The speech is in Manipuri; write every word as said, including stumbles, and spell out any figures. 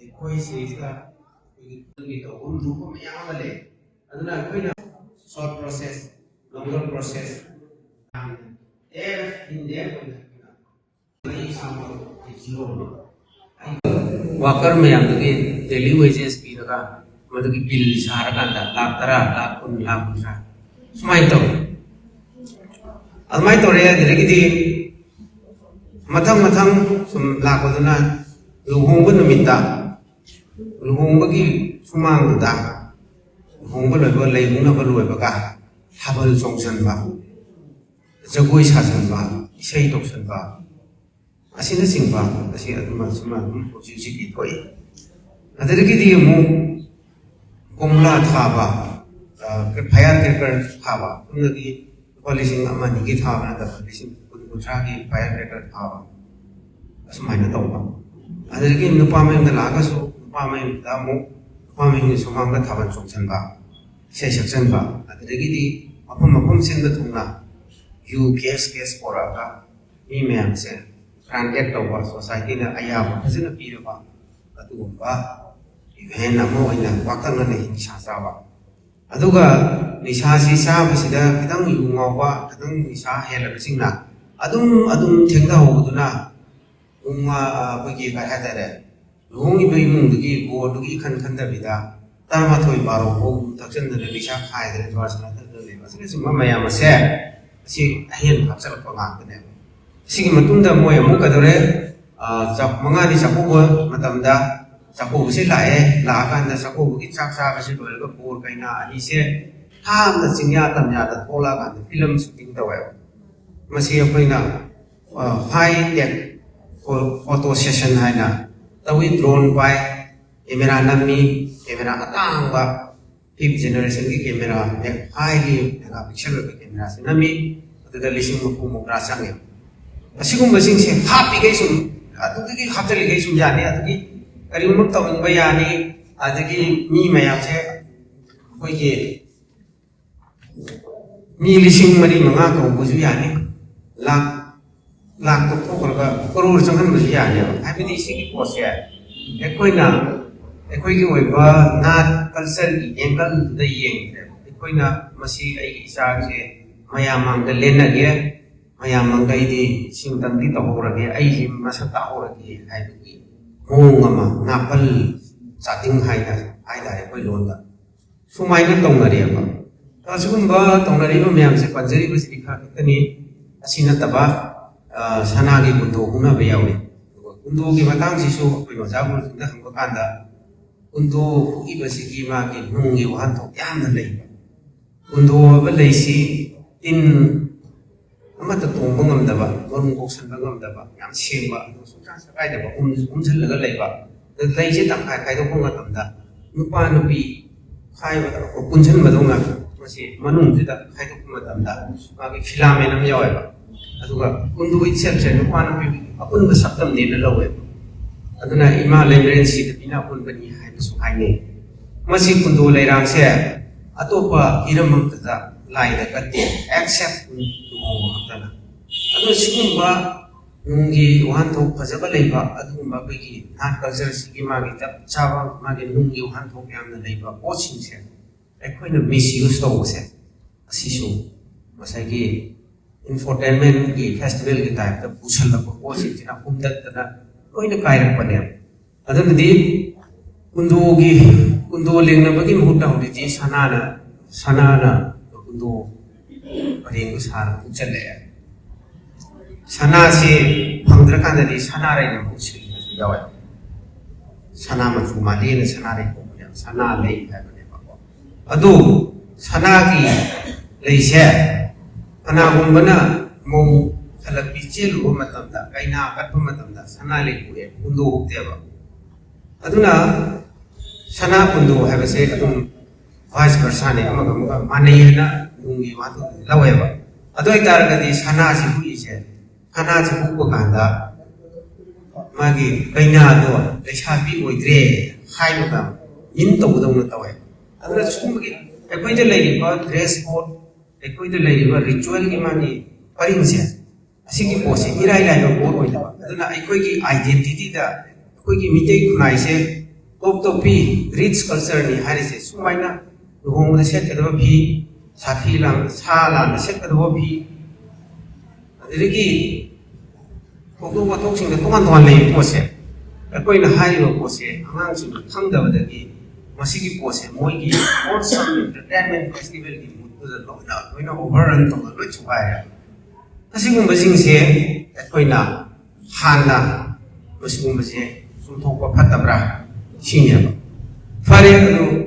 ꯑꯩꯈꯣꯏ ꯁꯤꯗꯩꯁꯤꯗ ꯑꯩꯈꯣꯏꯒꯤ ꯇꯧꯐꯝ ꯊꯣꯛꯄ ꯃꯌꯥꯝ ꯑꯃ ꯂꯩ꯫ ꯑꯗꯨꯅ ꯑꯩꯈꯣꯏꯅ short process, longer process, ꯑꯦ ꯏꯟꯗꯤꯌꯥ ꯑꯣꯏꯅ ꯑꯩꯈꯣꯏꯅ ꯋꯥꯀꯔ ꯃꯌꯥꯝꯗꯨꯒꯤ daily wages ꯄꯤꯔꯒ ꯃꯗꯨꯒꯤ ꯕꯤꯜ ꯁꯥꯔꯀꯥꯟꯗ ꯂꯥꯛ ꯇꯔꯥ, ꯂꯥꯛ ꯀꯨꯟ, ꯂꯥꯛ ꯀꯨꯟꯊ꯭ꯔꯥ ꯁꯨꯃꯥꯏꯅ ꯇꯧꯋꯤ꯫ ꯑꯗꯨꯃꯥꯏꯅ ꯇꯧꯔꯦ꯫ ꯑꯗꯨꯗꯒꯤꯗꯤ ꯃꯊꯪ ꯃꯊꯪ ꯁꯨꯝ ꯂꯥꯛꯄꯗꯨꯅ ꯂꯨꯍꯣꯡꯕ ꯅꯨꯃꯤꯠꯇ, ꯂꯨꯍꯣꯡꯕꯒꯤ ꯁꯨꯃꯥꯡꯗꯨꯗ ꯂꯨꯍꯣꯡꯕ ꯂꯣꯏꯕ, ꯂꯩ ꯃꯨꯛꯅꯕ ꯂꯣꯏꯕꯒ ꯊꯥꯕꯜ ꯆꯣꯡꯁꯟꯕ, ꯖꯒꯣꯏ ꯁꯥꯖꯟꯕ, ꯏꯁꯩ ꯇꯧꯁꯟꯕ ꯑꯁꯤꯅꯆꯤꯡꯕ ꯑꯁꯤ ꯑꯗꯨꯝ, ꯑꯁꯨꯝꯅ ꯑꯗꯨꯝ ꯍꯧꯖꯤꯛ ꯍꯧꯖꯤꯛꯀꯤ ꯊꯣꯛꯏ꯫ ꯑꯗꯨꯗꯒꯤꯗꯤ ꯑꯃꯨꯛ ꯀꯣꯝꯂꯥ ꯊꯥꯕ, ꯐꯥꯏꯌꯔ ꯀ꯭ꯔꯦꯀꯔ ꯊꯥꯕ, ꯆꯨꯝꯅꯒꯤ ꯂꯨꯄꯥ ꯂꯤꯁꯤꯡ ꯑꯃ ꯑꯅꯤꯒꯤ ꯊꯥꯕ ꯅꯠꯇꯕ, ꯂꯤꯁꯤꯡ ꯀꯨꯟ ꯀꯨꯟꯊ꯭ꯔꯥꯒꯤ ꯐꯥꯏꯌꯔ ꯀ꯭ꯔꯦꯀꯔ ꯊꯥꯕ, ꯑꯁꯨꯃꯥꯏꯅ ꯇꯧꯕ꯫ ꯑꯗꯨꯗꯒꯤ ꯅꯨꯄꯥ ꯃꯌꯨꯝꯗ ꯂꯥꯛꯑꯒꯁꯨ ꯅꯨꯄꯥ ꯃꯌꯨꯝꯗ ꯑꯃꯨꯛ ꯅꯨꯄꯥ ꯃꯌꯨꯝꯒꯤ ꯁꯨꯃꯥꯡꯗ ꯊꯥꯕꯜ ꯆꯣꯡꯁꯤꯟꯕ, ꯏꯁꯩ ꯁꯛꯆꯟꯕ, ꯑꯗꯨꯗꯒꯤꯗꯤ ꯃꯐꯝ ꯃꯐꯝ ꯁꯤꯟꯕ ꯊꯨꯡꯅ ꯌꯨ ꯀꯦꯁ ꯀꯦꯁ ꯄꯣꯔꯛꯑꯒ ꯃꯤ ꯃꯌꯥꯝꯁꯦ ꯇ꯭ꯔꯥꯟꯖꯦꯛ ꯇꯧꯕ, ꯁꯣꯁꯥꯏꯇꯤꯅ ꯑꯌꯥꯕ ꯐꯖꯅ ꯄꯤꯔꯕ ꯑꯗꯨꯒꯨꯝꯕ ꯏꯚꯦꯟ ꯑꯃ ꯑꯣꯏꯅ ꯄꯥꯛꯇꯛꯅꯅ ꯅꯤꯁꯥ ꯆꯥꯕ꯫ ꯑꯗꯨꯒ ꯅꯤꯁꯥꯁꯤ ꯆꯥꯕꯁꯤꯗ ꯈꯤꯇꯪ ꯌꯨ ꯉꯥꯎꯕ, ꯈꯤꯇꯪ ꯅꯤꯁꯥ ꯍꯦꯜꯂꯕꯁꯤꯡꯅ ꯑꯗꯨꯝ ꯑꯗꯨꯝ ꯊꯦꯡꯊꯍꯧꯕꯗꯨꯅ ꯄꯨꯡ, ꯑ, ꯑꯩꯈꯣꯏꯒꯤ ꯀꯩ ꯍꯥꯏꯇꯥꯔꯦ, ꯂꯨꯍꯣꯡꯉꯤꯕ ꯏꯃꯨꯡꯗꯨꯒꯤ ꯕꯣꯔꯗꯨꯒꯤ ꯏꯈꯟ ꯈꯟꯗꯕꯤꯗ ꯇꯔꯥꯃꯥꯊꯣꯏ ꯕꯥꯔꯣ ꯐꯥꯎ ꯊꯛꯆꯟꯗꯅ ꯅꯤꯁꯥ ꯈꯥꯏꯗꯅ ꯖꯨꯋꯥ ꯁꯥꯟꯅꯗꯅ ꯂꯩꯕ ꯑꯁꯤꯅꯆꯤꯡꯕ ꯃꯌꯥꯝ ꯑꯁꯦ ꯑꯁꯤ ꯑꯍꯦꯟꯕ ꯍꯥꯞꯆꯜꯂꯛꯄ ꯉꯥꯛꯇꯅꯦꯕ꯫ ꯁꯤꯒꯤ ꯃꯇꯨꯡꯗ ꯃꯣꯏ ꯑꯃꯨꯛ ꯀꯩꯗꯧꯔꯦ? ꯑ, ꯆꯥꯛ ꯃꯉꯥꯅꯤ ꯆꯥꯛꯀꯧꯕ ꯃꯇꯝꯗ ꯆꯥꯛꯀꯧꯕꯁꯤ ꯂꯥꯛꯑꯦ꯫ ꯂꯥꯛꯑꯀꯥꯟꯗ ꯆꯥꯛꯀꯧꯕꯒꯤ ꯆꯥꯛ ꯆꯥꯕꯁꯤ ꯂꯣꯏꯔꯒ ꯕꯣꯔ ꯀꯩꯅꯥ ꯑꯅꯤꯁꯦ ꯊꯥꯞꯅ ꯆꯤꯡꯌꯥ ꯇꯝꯌꯥꯗ ꯊꯣꯛꯂꯛꯑꯀꯥꯟꯗ ꯐꯤꯂꯝ ꯁꯨꯇꯤꯡ ꯇꯧꯋꯦꯕ꯫ ꯃꯁꯤ ꯑꯩꯈꯣꯏꯅ, ꯑ, high tech pho-, photo session ꯍꯥꯏꯅ ꯇꯧꯏ꯫ ꯗ꯭ꯔꯣꯟ ꯄꯥꯏ, ꯀꯦꯃꯦꯔꯥ ꯅꯝꯃꯤ, ꯀꯦꯃꯦꯔꯥ ꯑꯇꯥꯡꯕ fifth generation ꯒꯤ ꯀꯦꯃꯦꯔꯥ, ꯍꯥꯏꯒꯤ mega pixel ꯑꯣꯏꯕ ꯀꯦꯃꯦꯔꯥꯁꯤ ꯅꯝꯃꯤ꯫ ꯑꯗꯨꯗ ꯂꯤꯁꯤꯡ ꯃꯔꯐꯨ ꯃꯧꯗ꯭ꯔꯥ ꯆꯪꯉꯦ꯫ ꯑꯁꯤꯒꯨꯝꯕꯁꯤꯡꯁꯦ ꯍꯥꯞꯄꯤꯈꯩ ꯁꯨꯝ, ꯑꯗꯨꯗꯒꯤ ꯍꯥꯞꯆꯜꯂꯤꯈꯩ ꯁꯨꯝ ꯌꯥꯅꯤ꯫ ꯑꯗꯨꯒꯤ ꯀꯔꯤꯒꯨꯝꯕ ꯇꯧꯅꯤꯡꯕ ꯌꯥꯅꯤ꯫ ꯑꯗꯒꯤ ꯃꯤ ꯃꯌꯥꯝꯁꯦ ꯑꯩꯈꯣꯏꯒꯤ ꯃꯤ ꯂꯤꯁꯤꯡ ꯃꯔꯤ ꯃꯉꯥ ꯀꯧꯕꯁꯨ ꯌꯥꯅꯤ꯫ ꯂꯥꯛ, ꯂꯥꯛꯇ ꯊꯣꯛꯈ꯭ꯔꯒ ꯀꯔꯣꯔ ꯆꯪꯍꯟꯕꯁꯨ ꯌꯥꯅꯦꯕ꯫ ꯍꯥꯏꯕꯗꯤ ꯁꯤꯒꯤ ꯄꯣꯠꯁꯦ ꯑꯩꯈꯣꯏꯅ ꯑꯩꯈꯣꯏꯒꯤ ꯑꯣꯏꯕ ꯅꯥꯠ ꯀꯜꯆꯔꯒꯤ ꯑꯦꯡꯒꯜꯗꯨꯗ ꯌꯦꯡꯗ꯭ꯔꯦ꯫ ꯑꯩꯈꯣꯏꯅ ꯃꯁꯤ ꯑꯩꯒꯤ ꯏꯆꯥꯁꯦ ꯃꯌꯥꯝ ꯃꯥꯡꯗ ꯂꯦꯟꯅꯒꯦ, ꯃꯌꯥꯝ ꯃꯥꯡꯗ ꯑꯩꯗꯤ ꯁꯤꯡꯇꯝꯗꯤ ꯇꯧꯍꯧꯔꯒꯦ, ꯑꯩꯁꯤ ꯃꯁꯛ ꯇꯥꯛꯍꯧꯔꯒꯦ ꯍꯥꯏꯕꯒꯤ ꯃꯑꯣꯡ ꯑꯃ, ꯅꯥꯄꯜ ꯆꯥꯗꯤꯡ ꯍꯥꯏꯅ ꯍꯥꯏꯇꯥꯔꯦ ꯑꯩꯈꯣꯏ ꯂꯣꯟꯗ꯫ ꯁꯨꯃꯥꯏꯅ ꯇꯧꯅꯔꯦꯕ꯫ ꯑꯁꯤꯒꯨꯝꯕ ꯇꯧꯅꯔꯤꯕ ꯃꯌꯥꯝꯁꯦ ꯄꯟꯖꯔꯤꯕꯁꯤꯗꯤ ꯈꯔ ꯈꯛꯇꯅꯤ꯫ ꯑꯁꯤ ꯅꯠꯇꯕ, ꯑ, ꯁꯅꯥꯒꯤ ꯀꯨꯟꯗꯣ ꯍꯨꯅꯕ ꯌꯥꯎꯏ꯫ ꯑꯗꯨꯒ ꯀꯨꯟꯗꯣꯒꯤ ꯃꯇꯥꯡꯁꯤꯁꯨ ꯑꯩꯈꯣꯏ ꯑꯣꯖꯥ ꯒꯨꯔꯨꯁꯤꯡꯗ ꯍꯪꯕ ꯀꯥꯟꯗ, ꯀꯨꯟꯗꯣ ꯍꯨꯏꯕꯁꯤꯒꯤ ꯃꯥꯒꯤ ꯅꯨꯡꯒꯤ ꯋꯥꯍꯟꯊꯣꯛ ꯌꯥꯝꯅ ꯂꯩꯕ꯫ ꯀꯨꯟꯗꯣ ꯍꯥꯏꯕ ꯂꯩꯁꯤ ꯇꯤꯟ ꯑꯃꯠꯇ ꯇꯣꯡꯕ ꯉꯝꯗꯕ, ꯃꯔꯨꯝ ꯀꯣꯛꯁꯟꯕ ꯉꯝꯗꯕ, ꯌꯥꯝ ꯁꯦꯡꯕ, ꯑꯗꯨ ꯁꯨꯡꯆꯥ ꯁꯀꯥꯏꯗꯕ, ꯎꯝ-, ꯎꯝꯁꯤꯜꯂꯒ ꯂꯩꯕ꯫ ꯑꯗꯨ ꯂꯩꯁꯦ ꯇꯪꯈꯥꯏ ꯈꯥꯏꯗꯣꯛꯄ ꯃꯇꯝꯗ ꯅꯨꯄꯥ ꯅꯨꯄꯤ ꯈꯥꯏꯕꯗ ꯄꯨꯟꯁꯤꯟꯕꯗꯧꯅ ꯃꯁꯤ ꯃꯅꯨꯡꯁꯤꯗ ꯈꯥꯏꯗꯣꯛꯄ ꯃꯇꯝꯗ ꯃꯥꯒꯤ ꯐꯤꯂꯥꯃꯦꯟ ꯑꯃ ꯌꯥꯎꯋꯦꯕ꯫ ꯑꯗꯨꯒ ꯀꯨꯟꯗꯣ ꯏꯠꯁꯦꯜꯁꯦ ꯅꯨꯄꯥ ꯅꯨꯄꯤ ꯑꯄꯨꯟꯕ ꯁꯛꯇꯝꯅꯦꯅ ꯂꯧꯋꯦꯕ꯫ ꯑꯗꯨꯅ ꯏꯃꯥ ꯂꯩꯃꯔꯦꯟ ꯁꯤꯗꯕꯤꯅ ꯑꯄꯨꯟꯕꯅꯤ ꯍꯥꯏꯅꯁꯨ ꯍꯥꯏꯅꯩ꯫ ꯃꯁꯤ ꯀꯨꯟꯗꯣ ꯂꯩꯔꯥꯡꯁꯦ ꯑꯇꯣꯞꯄ ꯏꯔꯝ ꯑꯃꯠꯇꯗ ꯂꯥꯏꯗ ꯀꯠꯇꯦ, ꯑꯦꯛꯁꯦꯞ ꯂꯨꯍꯣꯡꯕ ꯈꯛꯇꯅ꯫ ꯑꯗꯣ ꯁꯤꯒꯨꯝꯕ ꯅꯨꯡꯒꯤ ꯋꯥꯍꯟꯊꯣꯛ ꯐꯖꯕ ꯂꯩꯕ, ꯑꯗꯨꯒꯨꯝꯕ ꯑꯩꯈꯣꯏꯒꯤ ꯅꯥꯠ ꯀꯜꯆꯔꯁꯤꯒꯤ ꯃꯥꯒꯤ ꯆꯞ ꯆꯥꯕ ꯃꯥꯒꯤ ꯅꯨꯡꯒꯤ ꯋꯥꯍꯟꯊꯣꯛ ꯌꯥꯝꯅ ꯂꯩꯕ ꯄꯣꯠꯁꯤꯡꯁꯦ ꯑꯩꯈꯣꯏꯅ ꯃꯤꯁꯌꯨꯁ ꯇꯧꯕꯁꯦ, ꯑꯁꯤꯁꯨ ꯉꯁꯥꯏꯒꯤ ꯏꯟꯐꯣꯇꯦꯟꯃꯦꯟꯒꯤ ꯐꯦꯁꯇꯤꯚꯦꯜꯒꯤ ꯇꯥꯏꯞꯇ ꯄꯨꯁꯜꯂꯛꯄ ꯄꯣꯠꯁꯤꯡꯁꯤꯅ ꯍꯨꯝꯗꯠꯇꯅ ꯂꯣꯏꯅ ꯀꯥꯏꯔꯛꯄꯅꯦꯕ꯫ ꯑꯗꯨꯅꯗꯤ ꯀꯨꯟꯗꯣꯒꯤ, ꯀꯨꯟꯗꯣ ꯂꯦꯡꯅꯕꯒꯤ ꯃꯍꯨꯠꯇ ꯍꯧꯖꯤꯛꯇꯤ ꯁꯅꯥꯅ, ꯁꯅꯥꯅ ꯀꯨꯟꯗꯣ ꯄꯔꯦꯡꯗꯣ ꯁꯥꯔꯒ ꯄꯨꯁꯜꯂꯛꯑꯦ꯫ ꯁꯅꯥꯁꯤ ꯐꯪꯗ꯭ꯔꯀꯥꯟꯗꯗꯤ ꯁꯅꯥꯔꯩꯅ ꯃꯍꯨꯠ ꯁꯤꯟꯕꯁꯨ ꯌꯥꯎꯋꯦ꯫ ꯁꯅꯥ ꯃꯆꯨ ꯃꯥꯜꯂꯦꯅ ꯁꯅꯥꯔꯩ ꯀꯧꯕꯅꯦꯕ, ꯁꯅꯥ ꯂꯩ ꯍꯥꯏꯕꯅꯦꯕꯀꯣ꯫ ꯑꯗꯨ ꯁꯅꯥꯒꯤ ꯂꯩꯁꯦ ꯀꯅꯥꯒꯨꯝꯕꯅ ꯃꯧ ꯈꯜꯂꯛꯄꯤ ꯆꯦꯜꯂꯨꯕ ꯃꯇꯝꯗ, ꯀꯩꯅꯥ ꯀꯠꯄ ꯃꯇꯝꯗ ꯁꯅꯥ ꯂꯩ ꯄꯨꯔꯛꯑꯦ, ꯀꯨꯟꯗꯣ ꯍꯨꯛꯇꯦꯕ꯫ ꯑꯗꯨꯅ ꯁꯅꯥ ꯀꯨꯟꯗꯣ ꯍꯥꯏꯕꯁꯦ ꯑꯗꯨꯝ ꯚꯥꯏꯁ ꯚꯔꯁꯥꯅꯦ, ꯑꯃꯒ ꯑꯃꯒ ꯃꯥꯟꯅꯩ ꯍꯥꯏꯅ ꯅꯨꯡꯒꯤ ꯋꯥꯍꯟꯊꯣꯛꯇꯗꯤ ꯂꯧꯋꯦꯕ꯫ ꯑꯗꯨ ꯑꯣꯏꯇꯥꯔꯒꯗꯤ ꯁꯅꯥꯁꯤ ꯍꯨꯛꯏꯁꯦ, ꯁꯅꯥꯁꯤ ꯍꯨꯛꯄ ꯀꯥꯟꯗ ꯃꯥꯒꯤ ꯀꯩꯅꯥꯗꯣ ꯂꯩꯁꯥꯕꯤ ꯑꯣꯏꯗ꯭ꯔꯦ ꯍꯥꯏꯕꯒ ꯃꯤꯟ ꯇꯧꯕꯗꯧꯅ ꯇꯧꯋꯦ꯫ ꯑꯗꯨꯅ ꯁꯤꯒꯨꯝꯕꯒꯤ ꯑꯩꯈꯣꯏꯗ ꯂꯩꯔꯤꯕ ꯗ꯭ꯔꯦꯁ ꯀꯣꯗ, ꯑꯩꯈꯣꯏꯗ ꯂꯩꯔꯤꯕ ꯔꯤꯆꯨꯋꯦꯜꯒꯤ ꯃꯥꯒꯤ ꯄꯔꯤꯡꯁꯦ, ꯑꯁꯤꯒꯤ ꯄꯣꯠꯁꯦ ꯏꯔꯥꯏ ꯂꯥꯏꯕ ꯄꯣꯠ ꯑꯣꯏꯗꯕ, ꯑꯗꯨꯅ ꯑꯩꯈꯣꯏꯒꯤ ꯑꯥꯏꯗꯦꯟꯇꯤꯇꯤꯗ ꯑꯩꯈꯣꯏꯒꯤ ꯃꯤꯇꯩ ꯈꯨꯟꯅꯥꯏꯁꯦ ꯇꯣꯞ ꯇꯣꯞꯄꯤ, ꯔꯤꯆ ꯀꯜꯆꯔꯅꯤ ꯍꯥꯏꯔꯤꯁꯦ꯫ ꯁꯨꯃꯥꯏꯅ ꯂꯨꯍꯣꯡꯕꯗ ꯁꯦꯠꯀꯗꯕ ꯐꯤ, ꯁꯥꯐꯤ ꯂꯥꯟ, ꯁꯥ ꯂꯥꯟꯗ ꯁꯦꯠꯀꯗꯕ ꯐꯤ, ꯑꯗꯨꯗꯒꯤ ꯊꯧꯗꯣꯛ ꯋꯥꯊꯣꯛꯁꯤꯡꯗ ꯇꯣꯉꯥꯟ ꯇꯣꯉꯥꯟ ꯂꯩꯕ ꯄꯣꯠꯁꯦ, ꯑꯩꯈꯣꯏꯅ ꯍꯥꯏꯔꯤꯕ ꯄꯣꯠꯁꯦ ꯑꯉꯥꯡꯁꯤꯡꯅ ꯈꯪꯗꯕꯗꯒꯤ ꯃꯁꯤꯒꯤ ꯄꯣꯠꯁꯦ ꯃꯣꯏꯒꯤ wholesome entertainment festivalꯒꯤ moodꯇꯨꯗ ꯂꯣꯏꯅ, ꯂꯣꯏꯅ overrun ꯇꯧꯔꯒ ꯂꯣꯏ ꯊꯨꯒꯥꯏꯔꯦ꯫ ꯑꯁꯤꯒꯨꯝꯕꯁꯤꯡꯁꯦ ꯑꯩꯈꯣꯏꯅ ꯍꯥꯟꯅ ꯃꯁꯤꯒꯨꯝꯕꯁꯦ ꯆꯨꯝꯊꯣꯛꯄ ꯐꯠꯇꯕ꯭ꯔꯥ ꯁꯤꯅꯦꯕ꯫ ꯐꯔꯦ, ꯑꯗꯨ